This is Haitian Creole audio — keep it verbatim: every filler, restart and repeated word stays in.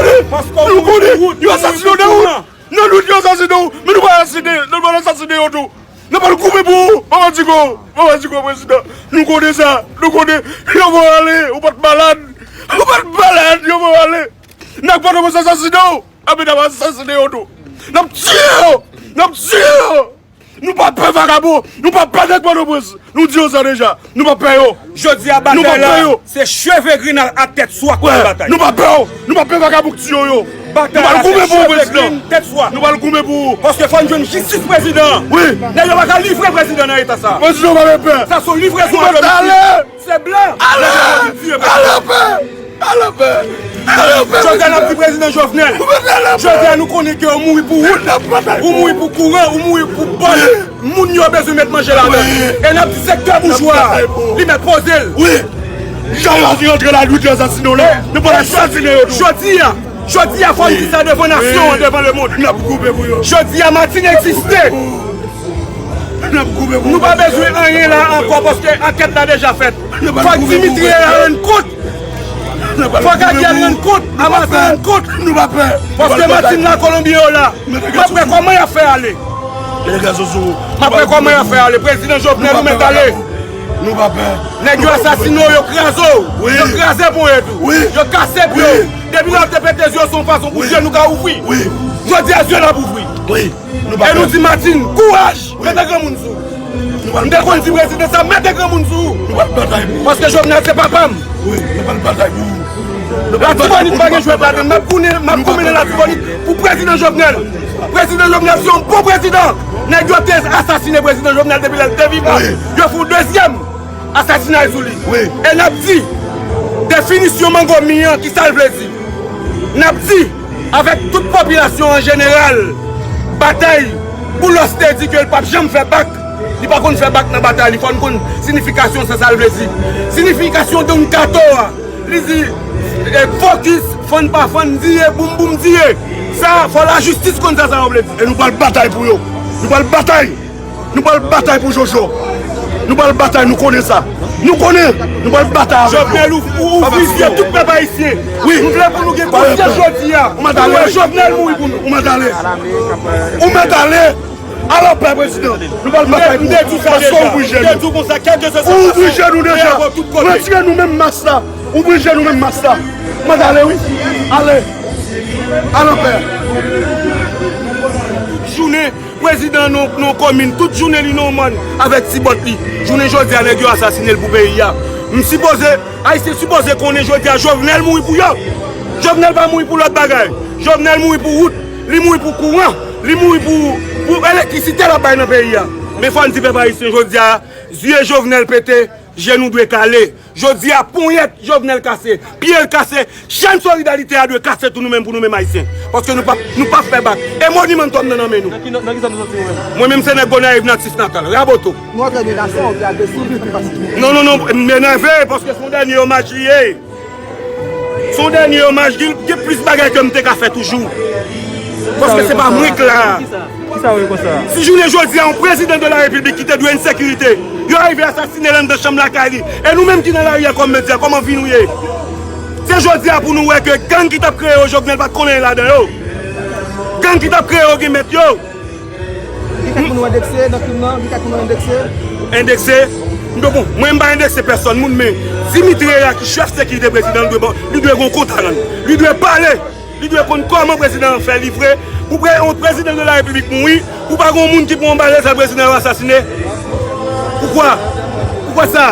Nou konnen yo asasinen w nan wout. Nan wout yo asasinen w. Men nou pa asasinen, nou pa asasinen yo tou. N ap al goumen pou ou. Papa Digo, Papa Digo, prezidan. Nou konnen sa. Nou konnen. Yo voye w ale. Ou pa t malad. Ou pa t malad. Yo voye w ale. Nèg Pòtoprens asasinen w. Anben n ap asasinen yo tou. N ap tiye yo. N ap tiye yo. Nou pa pè vakabon. Nou pa pè nèg Pòtoprens. Nou di yo sa deja. Nou pa pè yo. Jodi a batay la, se cheve grenn ak tèt sou ak batay. Nou pa pè yo. Nou pa pè vakabon k tiye yo. Batay la se cheve grenn tèt sou. Nou pral goumen pou ou. Paske fò n jwenn jistis prezidan. Wi. Nèg yo pa ka livre prezidan nan eta sa. Prezidan pa gen pè. Sa se yon livrezon a domicile. Se blan. Ale anpè. Ale anpè. Jodi a n ap di prezidan Jovenel. Jodi a nou konnen ke ou mouri pou wout, ou mouri pou kouran, ou mouri pou bòl. Moun yo bezwen met manje ladan. E n ap di sektè boujwa a, li mèt poze l. Jan yo ap rantre la, nou di asasinen yo la. Nou pral asasinen yo tou. Jodi a, jodi a fò n di sa devan nasyon an, devan lemonn. Jodi a Matin egziste. Nou pa bezwen anyen la ankò paske ankèt la deja fèt. Fòk Dimitri rann kont. Fòk Ariel rann kont. Amazo rann kont. Paske Matin la Kolonbyen yo la. M ap wè kòman y ap fè ale. M ap wè kòman y ap fè ale. Prezidan Jovenel, ou mèt ale. Nèg yo asasine w, yo kraze w. Yo kraze ponyèt ou. Yo kase pye w. Depi lè w te pete zye w se yon fason pou je nou ka ouvri. Jodi a zye n ap ouvri. E nou di Matin, kouraj! Mete granmoun sou ou. M te konn di prezidan sa, mete granmoun sou ou. Paske Jovenel se papa m. Latibonit pa gen jwèt ladan l. M ap goumen, m ap goumen nan Latibonit pou prezidan Jovenel. Prezidan Jovenel se yon bon prezidan. Nèg yo te asasine prezidan Jovenel depi lè l te vivan. Yo fè yon dezyèm asasinay sou li. E n ap di, definisyon mango mi an, ki sa l vle di? N ap di, avèk tout popilasyon an jeneral, batay, Boulos te di ke l p ap janm fè bak. Li pa konn fè bak nan batay li. Fò n konn siyifikasyon sa, sa l vle di. Siyifikasyon Don Kato a, li di, e, fokis, fann pa fann, diye, boum boum, diye. Sa, fò lajistis konn sa, sa yo vle di. E nou pral batay pou yo. Nou pral batay. Nou pral batay pou Jojo. Nou pral batay, nou konnen sa. Nou konnen, nou pral batay avèk yo. Jovenel, ou, ou, ou vizye tout pèp ayisyen. Wi. M vle pou nou gen konsyans jodi a. Ou mèt ale. Jovenel mouri pou nou. Ou mèt ale. Ou mèt ale. Al anpè, prezidan. Nou pral batay pou ou. Paske ou ouvri je nou. Ou ouvri je nou deja. Retire nou menm mas la. Ouvri je nou menm mas la. Ou mèt ale, wi. Ale. Al anpè. Jounen prezidan nan, nan komin, tout jounen li nan yon mòn avèk ti bòt li. Jounen jodi a, nèg yo asasine l pou peyi a. M sipoze, Ayisyen sipoze konnen jodi a, Jovenel mouri pou yo. Jovenel pa mouri pou lòt bagay. Jovenel mouri pou wout, li mouri pou kouran, li mouri pou, pou elektrisite l ap bay nan peyi a. Men fò n di pèp ayisyen jodi a, zye Jovenel pete, je nou dwe kale. Jodi a, ponyèt Jovenel kase, pye l kase, chèn solidarite a dwe kase tou nou menm pou nou menm Ayisyen. Paske nou p ap, nou p ap fè bak. E moniman n tòm nan nan men nou. Nan ki, nan ki zòn nou soti ou menm? Mwen menm se nèg Gonayiv natif natal, Raboto. Nou antre nan nasyon, ou te agresif, ou te fatige. Non, non, non, m enève paske se yon dènye omaj li ye. Se yon dènye omaj, gen, gen plis bagay ke m te ka fè toujou. Paske se pa mwen k la. Kisa w ye konsa? Si jounen jodi a, yon prezidan de la repiblik ki te dwe ensekirite, yo rive asasine l anndan chanm lakay li, e nou menm ki nan lari a kòm medya, kòman vi nou ye? Se jodi a pou nou wè ke gang ki t ap kreye yo, Jovenel pa t konnen ladan yo. Gang ki t ap kreye yo gen mèt yo. Gen kèk moun ou endekse nan krim nan, gen kèk moun ou endekse. Endekse? M te bon, mwen m pa endekse pèsòn moun, men Dimitri a ki chèf sekirite prezidan, li dwe, li dwe gen yon kont a rann. Li dwe pale. Li dwe konn kòman prezidan an fè livre. Pou pre-, yon prezidan de la repiblik mouri, pou pa gen yon moun ki pran yon bal, se prezidan yo asasine. Poukwa? Poukwa sa?